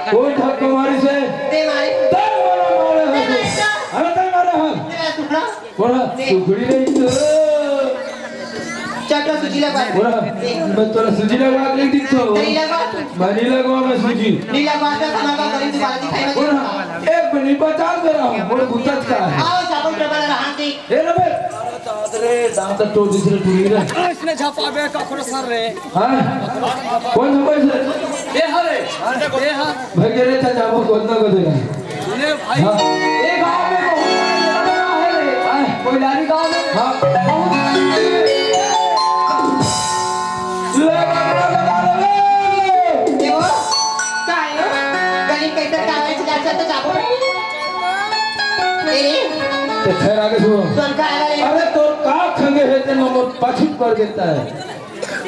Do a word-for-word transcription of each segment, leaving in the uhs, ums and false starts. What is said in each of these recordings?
कोई धक्का मारी से? दे मारे। दे मारे, मारे दे हस। मारे तो। अरे दे मारे हस। दे मारे सुखड़ा। बोला, दे। सुखड़ी नहीं तो। चटो सुजी लगा। बोला, दे। मैं तोला सुजी लगा के दिखतो। नहीं लगा तू। मैं नहीं लगवा, मैं सुजी। नहीं लगवा तो हमारा गरीब दुकान दिखाई मत बोला, दे। एक मिनट, बता दे रहा हूँ, बोल, गुत्ता का है। आओ, साबुन टेबल रहा दे। ए रे बे। अरे दादा रे, दादा तो दूसरे टूली रे। इसने झापा बे का खोड़ा सर रे। हाँ? कौन झापा इसे? ए हा रे। ए हा। भाई कह रहे था, झापा खोदना को देगा। अरे भाई, हाँ। ये गांव में बहुत बड़ा है रे। हाँ। कोयलारी गांव में हाँ। बहुत देखो, काय हो? गली कैसे कागज लाचा तो जाबो। ए? तो खैर आगे सुनो। तोर काय वाले? अरे तोर का खंगे है ते नंबर पाछू कर देता है।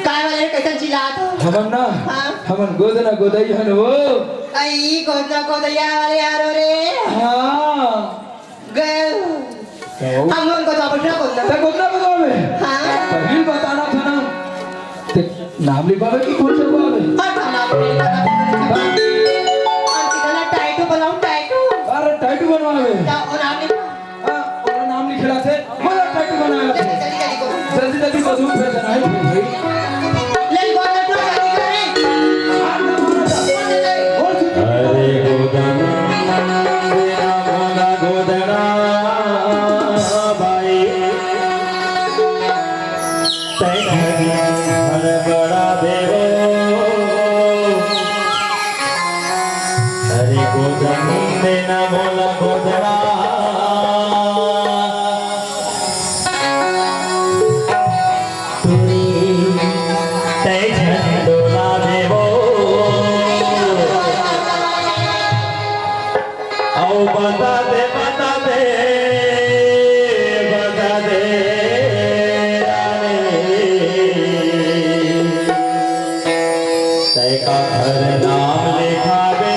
काय वाले कैसे चिल्लात हो? हमन ना, हाँ। हमन गोदना गोदई हन वो। आई गोदना गोदैया वाले यारो रे। हाँ। गए। गए। हम लोगों को तो अपना बोलना। ते गोदना गोदवा में? हाँ। पहले बताना था ना। ते नाम लिखवावे कि कौन से लिखवावे? हाँ, तो नाम लिखवावे। हम सीधा ना टैटू बनाऊं, टैटू। अरे, टैटू बनवावे। तो वो नाम लिखवा। हाँ, और नाम लिखेला से, बोला टैटू बनावे। जल्दी, जल्दी, जल्दी को। जल्दी, जल्दी को, धूप पे जाना है, भाई। ले, बोल, बोल, बोल, जल्दी करे। अरे गोदना, गोदना, गोदना बाई, तैं हर बड़ा देवो। अरे गोदन देना मोला गोदना। तुरी तै झंडोला देवो। अउ बता दे, बता दे, बता दे, रानी। तै काखर नाम लिखाबे।